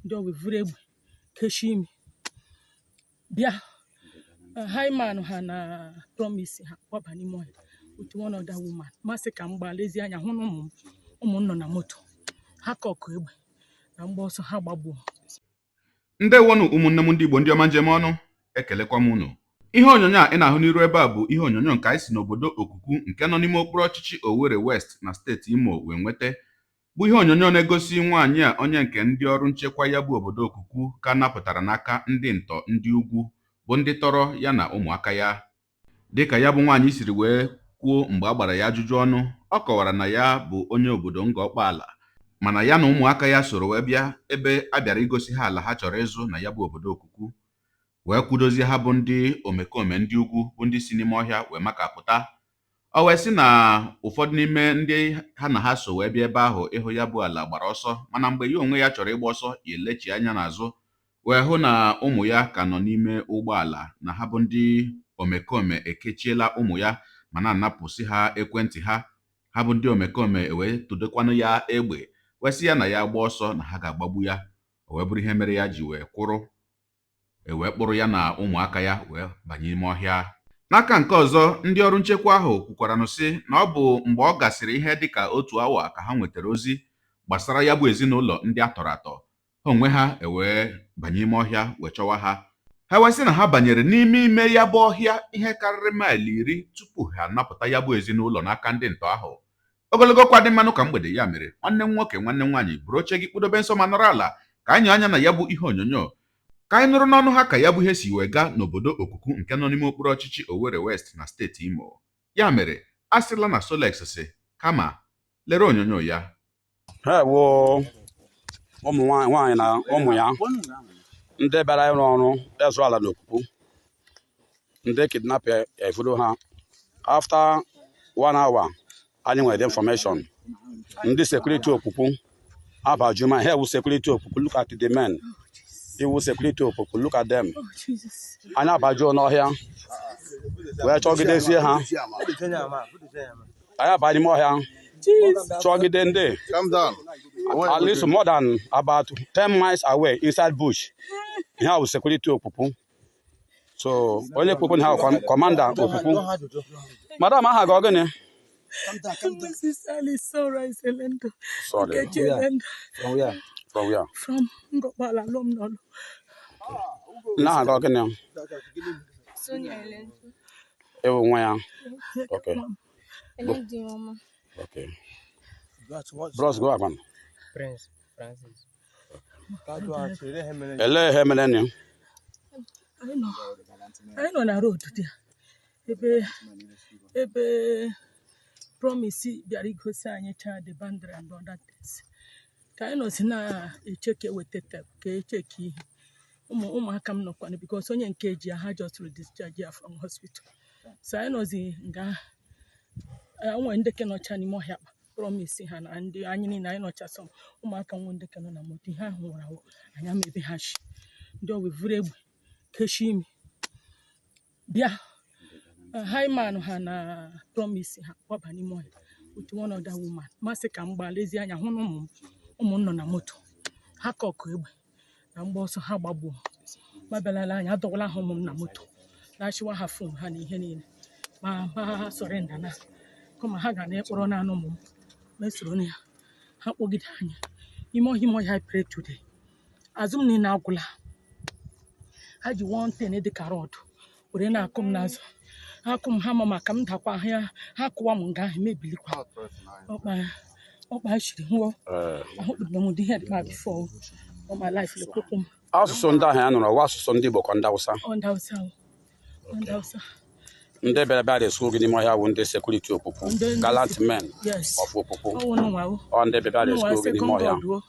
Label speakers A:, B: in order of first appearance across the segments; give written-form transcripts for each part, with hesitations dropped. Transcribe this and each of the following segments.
A: Ndị ọwa vuru egbe kechie imi bịa, highman ha na Promise ha gbaba n'ime ọhịa with one other woman. Masị ka m gbaa lezie anya hụ na ụmụ m, ụmụ m nọ na moto. Ha kọkụ egbe na mgba ọsọ, ha gbagbuo.
B: Ndewonu, ụmụnne m ndị Igbo, ndị ọma njem ọnụ, ekelekwa m unu. Ihe onyonyo a ị na-ahụ n'iru ebe a bụ ihe onyonyo nke anyị si n'obodo Okuku nke nọ n'ime okpuru ọchịchị Owerri West na steeti Imo wee nweta, bụ ihe onyonyo na-egosi nwaanyị a, onye nke ndị ọrụ nchekwa ya bụ obodo Okuku ka napụtara n'aka ndị ntọ ndị ugwu, bụ ndị tọrọ ya na ụmụaka ya. Dịka ya bụ nwaanyị siri wee kwuo mgbe a gbara ya ajụjụ ọnụ, ọ kọwara na ya bụ onye obodo Ngor Okpala, mana ya na ụmụaka ya soro wee bịa ebe a bịara igosi ha ala ha chọrọ ịzụ na ya bụ obodo Okuku, wee kwudozie ha bụ ndị omekome ndị ugwu, bụ ndị si n'ime ọhịa wee maka pụta. O wee sị na ụfọdụ n'ime ndị ha na ha so wee bịa ebe ahụ ịhụ ya bụ ala gbara ọsọ, mana mgbe ya onwe ya chọrọ ịgba ọsọ, ya elechi anya n'azụ wee hụ na ụmụ ya ka nọ n'ime ụgbọala, na ha bụ ndị omekome ekechiela ụmụ ya ma na-anapụsị ha ekwentị ha. Ha bụ ndị omekome ewee tụdokwanụ ya egbe, wee sị ya na ya gba ọsọ na ha ga-agbagbu ya. O wee bụrụ ihe mere ya ji wee kwụrụ, e wee kpụrụ ya na ụmụaka ya wee banye ime ọhịa. N'aka nke ọzọ, ndị ọrụ nchekwa ahụ kwukwaranụ sị na ọ bụ mgbe ọ gasịrị ihe dịka otu awa ka ha nwetara ozi gbasara ya bụ ezinụlọ ndị a tọrọ atọ. Ha onwe ha ewee banye ime ọhịa wee chọwa ha. Ha wee sị na ha banyere n'ime ime ya bụ ọhịa ihe karịrị maịlị 10 tupu ha napụta ya bụ ezinụlọ n'aka ndị ntọ ahụ. Ogologo kwa dị mmanụ ka mgbede. Ya mere, nwanne m nwoke, nwanne m nwaanyị, buru oche gị kpụdobe nso ma nọrọ ala ka anyị anya na ya bụ ihe onyonyo, ka anyị nụrụ n'ọnụ ha ka ya bụ ihe si wee gaa n'obodo Okuku nke nọ n'ime okpuru ọchịchị Owerri West na steeti Imo. Ya mere, a sịla na Solex si, kama lere onyonyo ya.
C: Ha ewu ụmụ nwaanyị na ụmụ ya, ndị bịara ịrụ ọrụ ịzụ ala n'Okwukwu, ndị kidnapper evuru ha. After one hour anyị nwere information, ndị security Okwukwu abajuma. Ha ewu security Okwukwu. Look at the men, iwu security Okwukwu. Look at them.
A: Oh, Jesus.
C: Anyị abajuo n'ọhịa wee chọgidezie ha. Anyị aba n'ime ọhịa
A: Jesus.
C: chọgide ndị
D: Calm down.
C: at least more than about 10 miles away inside bush. Ihe a bụ security Okwukwu. So onye Okwukwu na ha, commander Okwukwu. Madam, aha gị ọ gịnị?
A: Mrs. Alice Sunrise Elendo.
C: Sorry.
A: Nkechi Elendo.
E: From where?
C: From where?
A: From Ngor Okpala, Lomnolo.
C: Nna, aha gị ọ gịnị?
F: Sonia Elendo.
C: Ewu nwa ya. Okay.
F: Elendo Mama.
C: Okay. Bros, go agwan.
E: Prince Francis.
C: Elee ihe mere nị?
A: Anyị nọ na road dị ebe Promise bịara igosi anyị cha the boundary and other things. Ka anyị nọzi na-eche ka eweta tape ka echeki ihe, ụmụaka m nọkwana, because onye nke ji ya, ha just discharge ya from hospital. So anyị nọzi nga nwere ndị ke nọcha n'ime ọhịa kpa Promise ha na ndị anyị niile anyị nọcha. Sọ ụmụaka nwe ndị ke nọ na moto. Ihe ahụ nwụrụ anwụ, anyị ama ebe ha shi. Ndị ọwa vuru egbe kechie imi bịa, highman ha na Promise ha gbaba n'ime ọhịa with one other woman. Masị ka m gbaa lezie anya hụ na ụmụ m, ụmụ m nọ na moto. Ha kọkụ egbe na mgba ọsọ, ha gbagbuo. Ma bịalala anya, adọwala ha ụmụ m na moto, na-achịwa ha phone ha na ihe niile, ma surrender na kama ha ga na-ekpọrọ naanị ụmụ m. Mesoro ya ha kpọgide anyị ime ọhịa, ime ọhịa. I pray today, azụ m niile agwụla. Ha ji one thing dị ka rod were na-akụ m n'azụ, ha akụ m, ha ma maka m dakwa ahịa, ha kụwa m nga ahụ mebilikwa ọkpa shiri hụọ. Ahụkpụrụ m ụdị ihe dị ma before all my life lekwekwu m.
C: Asụsụ ndị ahụ ya nụrụ ọwa asụsụ ndị Igbo ka ndị Awụsa?
A: Ọ ndị Hausa o. Ọ ndị Hausa.
C: Ndị bịara bịa rescue gị n'ime ọhịa bụ ndị security Okwukwu? Gallant men of Okwukwu.
A: Ọ wụ nụnwa o.
C: Ọ ndị bịara
A: Nụnwa
C: rescue gị n'ime
A: second
C: ọhịa.
A: God o.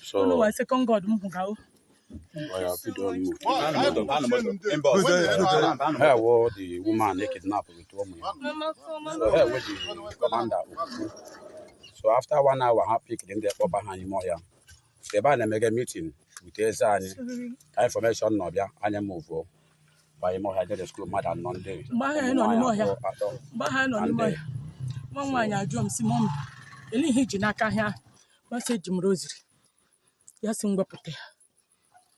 C: So
A: Nụnwa second God m hụga o.
C: Oya, video move. Here were the woman they kidnapped with ụmụ ya.
F: Mama, come.
C: So here were the commander Okwukwu. So after one hour, ha pick ndị kpọba ha n'ime ọhịa. So ebe a na-emege meeting with eze anyị
A: Sorry.
C: ka information nọ bịa, anyị move ba ime ọhịa je rescue mmadụ anọ ndị
A: Mgbe ahụ anyị nọ n'ime ọhịa,
C: abụọ, atọ.
A: Mgbe ahụ anyị nọ n'ime ọhịa, nwa m nwaanyị ajụọ m sị, "Mummy, elee ihe iji n'aka ahịa ahụ?" Masị eji m rosary. Ya sị m wepụta ya.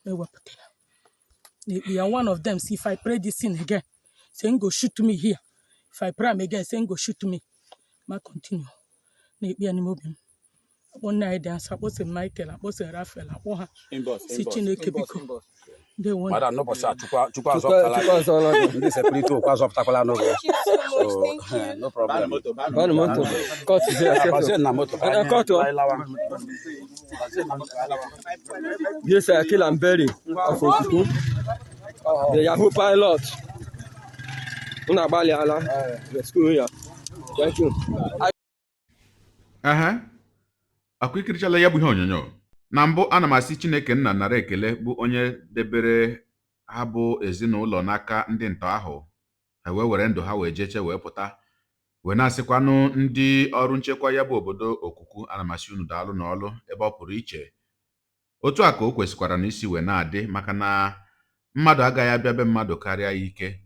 A: Ewepụta ya na-ekpe ya. One of them say, if I pray this thing again, say him go shoot me here. If I pray am again, say him go shoot me. Ma continue na-ekpe ya n'ime obi m. Akpọ nna anyị dị nsọ, akpọ St. Michael, akpọ St. Raphael, akpọ ha si Chineke biko, ndewo.
C: Madam, n'ụbọchị a Chukwu azọpụtala gị. Ndị security okwu azọpụtakwala n'oge.
F: Thank you so much. Thank you.
C: No problem.
E: Bana moto. Cut here.
C: Bazie na moto ka anyị
E: Cut.
C: anyị lawa. Bazie na moto ka anyị lawa.
E: Yes, I kill and bury of Okuku. The Yahoo pilot. Unu agbalịala. Rescue ya. Thank you.
B: Ehe, akwa ikirichala ya bụ ihe onyonyo. Na mbụ, ana m asị Chineke nna nara ekele, bụ onye debere ha bụ ezinụlọ n'aka ndị ntọ ahụ, ha wee were ndụ ha wee jeche wee pụta, wee na-asịkwanụ ndị ọrụ nchekwa ya bụ obodo Okuku, ana m asị unu daalụ n'ọlụ ebe ọ pụrụ iche. Otu a ka o kwesịkwara na isi wee na-adị, maka na mmadụ agaghị abịa be mmadụ karịa ya ike.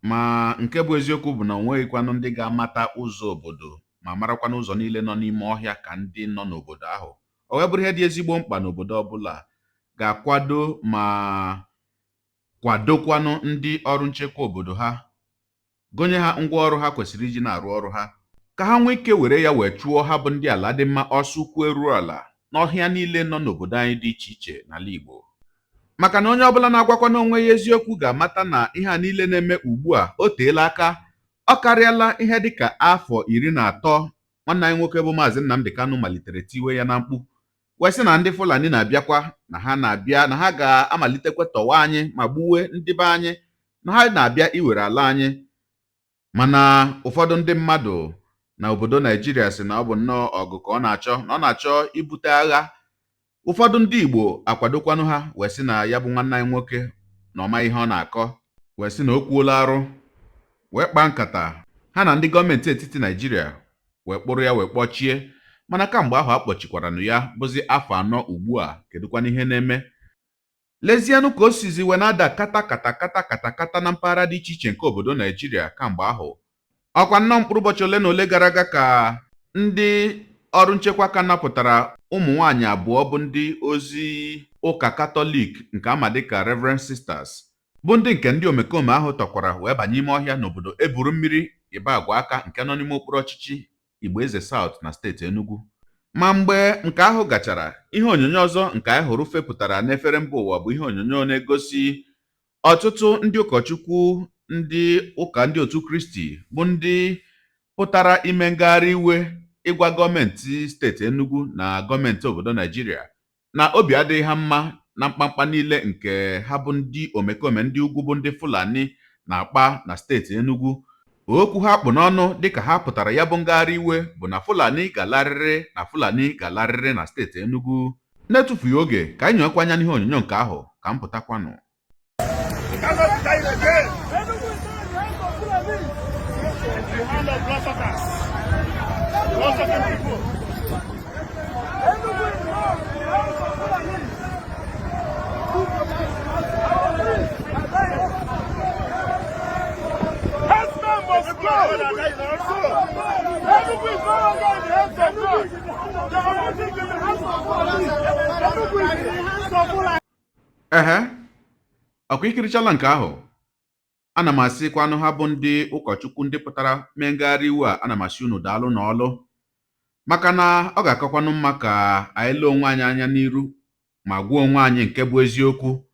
B: Ma nke bụ eziokwu bụ na o nweghịkwanụ ndị ga-amata ụzọ obodo ma marakwanụ ụzọ niile nọ n'ime ọhịa ka ndị nọ n'obodo ahụ. O wee bụrụ ihe dị ezigbo mkpa n'obodo ọbụla ga-akwado ma kwadokwanụ ndị ọrụ nchekwa obodo ha, gonye ha ngwaọrụ ha kwesịrị iji na-arụ ọrụ ha, ka ha nwee ike were ya wee chụọ ha bụ ndị ala dị mma ọsọ ụkwụ eruo ala n'ọhịa niile nọ n'obodo anyị dị iche iche n'ala Igbo. Maka na onye ọbụla na-agwakwa n'onwe ya eziokwu ga-amata na ihe a niile na-eme ugbu a, o teela aka. Ọ karịala ihe dịka afọ 13 nwanne anyị nwoke bụ Maazị Nnamdi Kanu malitere tiwe ya na mkpu, wee sị na ndị Fulani na-abịakwa, na ha na-abịa, na ha ga-amalitekwa tọwa anyị ma gbuwe ndị be anyị, na ha na-abịa iwere ala anyị. Mana ụfọdụ ndị mmadụ na obodo Naijiria sị na ọ bụ nnọọ ọgụ ka ọ na-achọ, na ọ na-achọ ibute agha. Ụfọdụ ndị Igbo akwadokwanụ ha, wee sị na ya bụ nwanne anyị nwoke na ọ maghị ihe ọ na-akọ, wee sị na o kwuola arụ, wee kpaa nkata ha na ndị gọọmenti etiti Naijiria, wee kpụrụ ya wee kpọchie. Mana kamgbe ahụ a kpọchikwaranụ ya, bụzi afọ 4 ugbu a, kedụkwana ihe na-eme? Lezienụ ka o sizi wee na-ada kata kata kata kata kata na mpaghara dị iche iche nke obodo Naijiria kamgbe ahụ. Ọkwa nnọọ mkpụrụ ụbọchị ole na ole gara aga ka ndị ọrụ nchekwa ka napụtara ụmụ nwaanyị abụọ bụ ndị ozi ụka Katọlik nke ama dịka Reverend Sisters, bụ ndị nke ndị omekome ahụ tọkwara wee banye ime ọhịa n'obodo eburu mmiri ịba agwa aka nke nọ n'ime okpuru ọchịchị Igbo Eze South na steeti Enugu. Ma mgbe nke ahụ gachara, ihe onyonyo ọzọ nke anyị hụrụ fepụtara n'efere mba ụwa bụ ihe onyonyo na-egosi ọtụtụ ndị ụkọchukwu, ndị ụka, ndị otu Kristi, bụ ndị pụtara ime ngagharị iwe ịgwa gọọmenti steeti Enugu na gọọmenti obodo Naijiria na obi adịghị ha mma na mkpamkpa niile nke ha bụ ndị omekome ndị ugwu bụ ndị Fulani na-akpa na steeti Enugu. Okwu ha kpụ n'ọnụ dịka ha pụtara ya bụ ngagharị iwe bụ na Fulani ga-alarịrị, na Fulani ga-alarịrị na steeti Enugu. Na-etufughị oge, ka anyị nyekwa anya n'ihe onyonyo nke ahụ ka m pụtakwanụ.
D: Cannot be dying again. In the hand of bloodsuckers. Bloodsucking people. Enugu is now in the hands of Fulani. Our priests are dying. Herdsmen must go. Enugu is no longer in the hands of God. They are already in the hands of Fulani. Enugu is in the hands of Fulani.
B: Ehe, ọkwa ikirichala nke ahụ. Ana m asịkwanụ ha bụ ndị ụkọchukwu ndị pụtara mee ngagharị iwe a, ana m asị unu daalụ n'ọlụ, maka na ọ ga-akọkwanụ mma ka anyị lee onwe anyị anya n'iru ma gwa onwe anyị nke bụ eziokwu,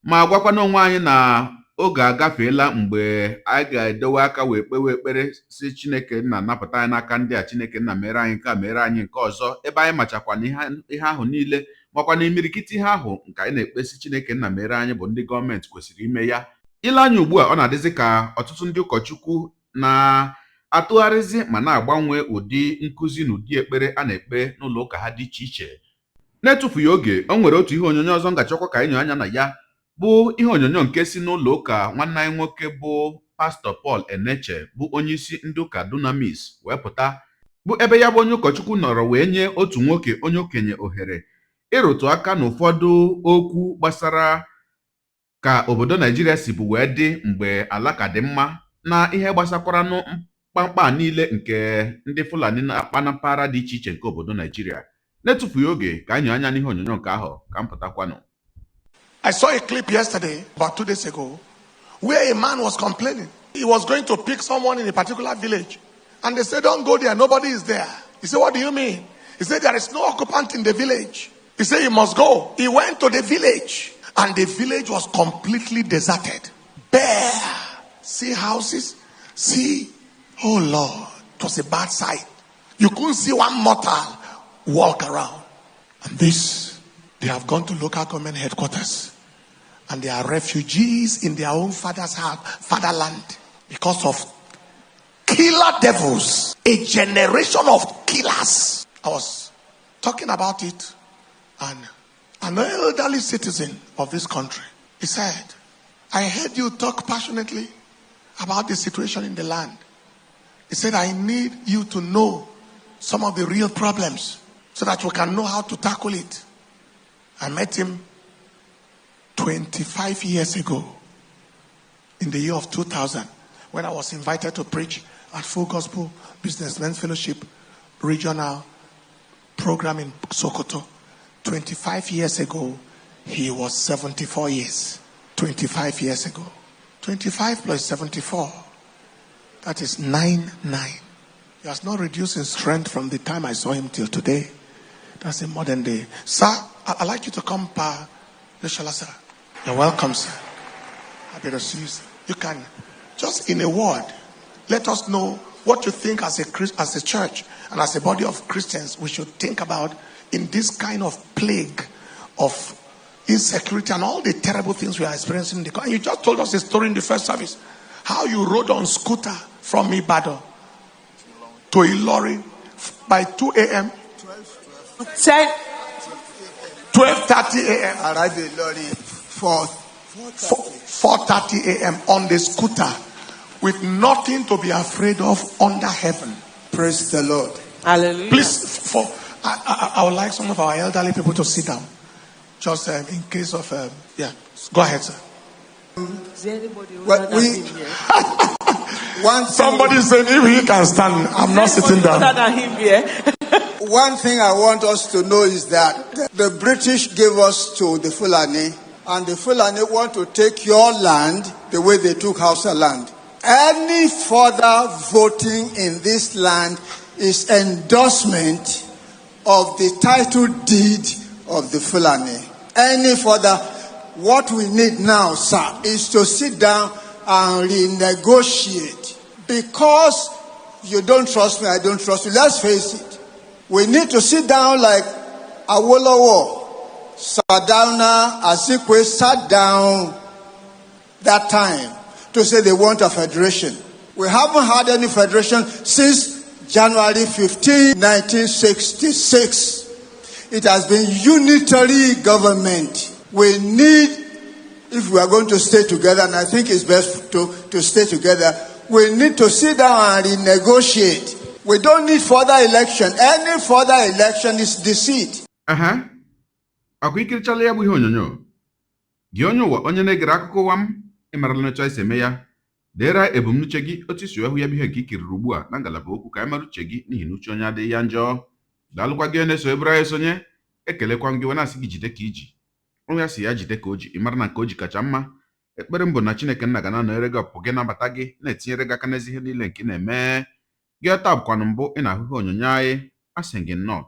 B: ma gwakwana onwe anyị na oge agafeela mgbe anyị ga-edowe aka wee kpewe ekpere si Chineke nna napụta anyị n'aka ndị a, Chineke nna mere anyị nke a, mere anyị nke ọzọ, ebe anyị machakwa na ihe ahụ niile, makwa na imirikiti ihe ahụ nke anyị na-ekpesi Chineke nna mere anyị bụ ndị gọọmenti kwesịrị ime ya. Ile anya ugbu a, ọ na-adịzi ka ọtụtụ ndị ụkọchukwu na-atụgharịzi ma na-agbanwe ụdị nkụzi na ụdị ekpere a na-ekpe n'ụlọ ụka ha dị iche iche. Na-etufughị oge, o nwere otu ihe onyonyo ọzọ m ga-achọkwa ka anyị nyoo anya na ya, bụ ihe onyonyo nke si n'ụlọ ụka nwanne anyị nwoke bụ Pastọ Paul Eneche, bụ onye isi ndị ụka Dunamis, wee pụta, bụ ebe ya bụ onye ụkọchukwu nọrọ wee nye otu nwoke onye okenye ohere ịrụtụ aka n'ụfọdụ okwu gbasara ka obodo Naijiria si bụ wee dị mgbe ala ka dị mma, na ihe gbasakwaranụ mkpamkpa a niile nke ndị Fulani na-akpa na mpaghara dị iche iche nke obodo Naijiria. Na-etufughị oge, ka anyị nyoo anya n'ihe onyonyo nke ahụ ka m pụtakwanụ.
D: I saw a clip yesterday, about 2 days ago, where a man was complaining. He was going to pick someone in a particular village. And they said, "Don't go there, nobody is there." He said, "What do you mean?" He said, "There is no occupant in the village." He said, "You must go." He went to the village, and the village was completely deserted. Bare. See houses, see, oh Lord, it was a bad sight. You couldn't see one mortal walk around. And this, they have gone to local government headquarters and they are refugees in their own father's house, fatherland, because of killer devils, a generation of killers. I was talking about it, and an elderly citizen of this country, he said, "I heard you talk passionately about the situation in the land." He said, "I need you to know some of the real problems so that we can know how to tackle it." I met him 25 years ago in the year of 2000 when I was invited to preach at Full Gospel Businessmen Fellowship Regional Program in Sokoto. 25 years ago, he was 74 years. 25 years ago. 25 plus 74, that is 9 9. He has not reduced in strength from the time I saw him till today. That's a modern day. Sir, I'd like you to come, Pa Lushala, sir. You're welcome, sir. Happy to see you, sir. You can, just in a word, let us know what you think as a church and as a body of Christians we should think about in this kind of plague of insecurity and all the terrible things we are experiencing in the country. And you just told us a story in the first service, how you rode on scooter from Ibadan to Ilorin by 2 a.m.
F: 10
D: 12:30 a.m.
G: Arrived in Ilorin 4
D: 4:30 a.m. on the scooter with nothing to be afraid of under heaven.
G: Praise the Lord.
F: Hallelujah.
D: Please, for I would like some of our elderly people to sit down, just in case of yeah. Go ahead, sir.
F: Is there anybody older
G: Well,
F: than him here?
G: One thing,
D: Somebody said if he can stand, I'm not sitting
F: Anybody older
D: down.
F: than him here?
G: One thing I want us to know is that the British gave us to the Fulani, and the Fulani want to take your land the way they took Hausa land. Any further voting in this land is endorsement of the title deed of the Fulani. Any further, what we need now, sir, is to sit down and renegotiate. Because you don't trust me, I don't trust you. Let's face it. We need to sit down like Awolowo, Sardauna, Azikiwe sat down that time to say they want a federation. We haven't had any federation since January 15, 1966. It has been unitary government. We need, if we are going to stay together, and I think it's best to stay together, we need to sit down and renegotiate. We don't need further election. Any further election is deceit.
B: Ehe, akwa ikirichala ya bụ ihe onyonyo gị, onye ụwa, onye na-egere akụkọ ụwa m. Ịmarala n'otu anyị si eme ya. Deere ebumnuche gị, otu isi wee hụ ya bụ ihe nke ikiriri ugbu a na ngalaba okwu, ka anyị mara uche gị, n'ihi na uche onye adịghị ya njọ. Daalụkwa gị onye na-eso ebere anyị esonye. Ekelekwa m gị wee na-asị gị jide ka iji. Onye ya si ya jide ka o ji, ị mara na nke o ji kacha mma. Ekpere m bụ na Chineke nna ga na-anọnyere gị, ọpụpụ gị, nabata gị, na-etinyere gị aka n'ezi ihe niile nke ị na-eme gị. Taa bụkwanụ mbụ ị na-ahụ ihe onyonyo anyị, asị gị nnọọ.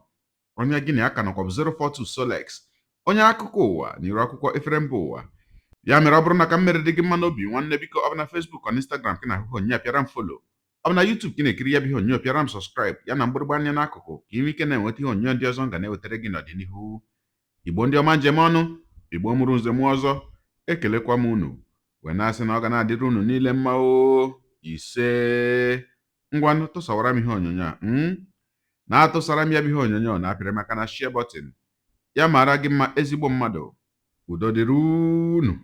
B: Onye gị na ya ka nọkwa bụ 042 Solex, onye akụkọ ụwa na iru akwụkwọ efere mba ụwa. Ya mere, ọ bụrụ na ka m mere dị gị mma n'obi, nwanne, biko, ọ bụ na Facebook, ọ na Instagram ka ị na-ahụ ihe onyonyo a, pịara m follow. Ọ bụ na YouTube ka ị na-ekiri ya bụ ihe onyonyo, pịara m subscribe ya na mgbịrịgba anya n'akụkụ, ka ị nwee ike na-enweta ihe onyonyo ndị ọzọ m ga na-ewetara gị n'ọdịnihu. Igbo ndị ọma, njem ọnụ, Igbo mụrụ nze mụọ ọzọ, ekelekwa m unu wee na-asị na ọ ga na-adịrị unu niile mma o. Ise. Ngwanụ, tụsawara m ihe onyonyo a, na-atụsara m ya bụ ihe onyonyo, na-apịrị maka na share button. Ya mara gị mma, ezigbo mmadụ. Udo dịrị unu.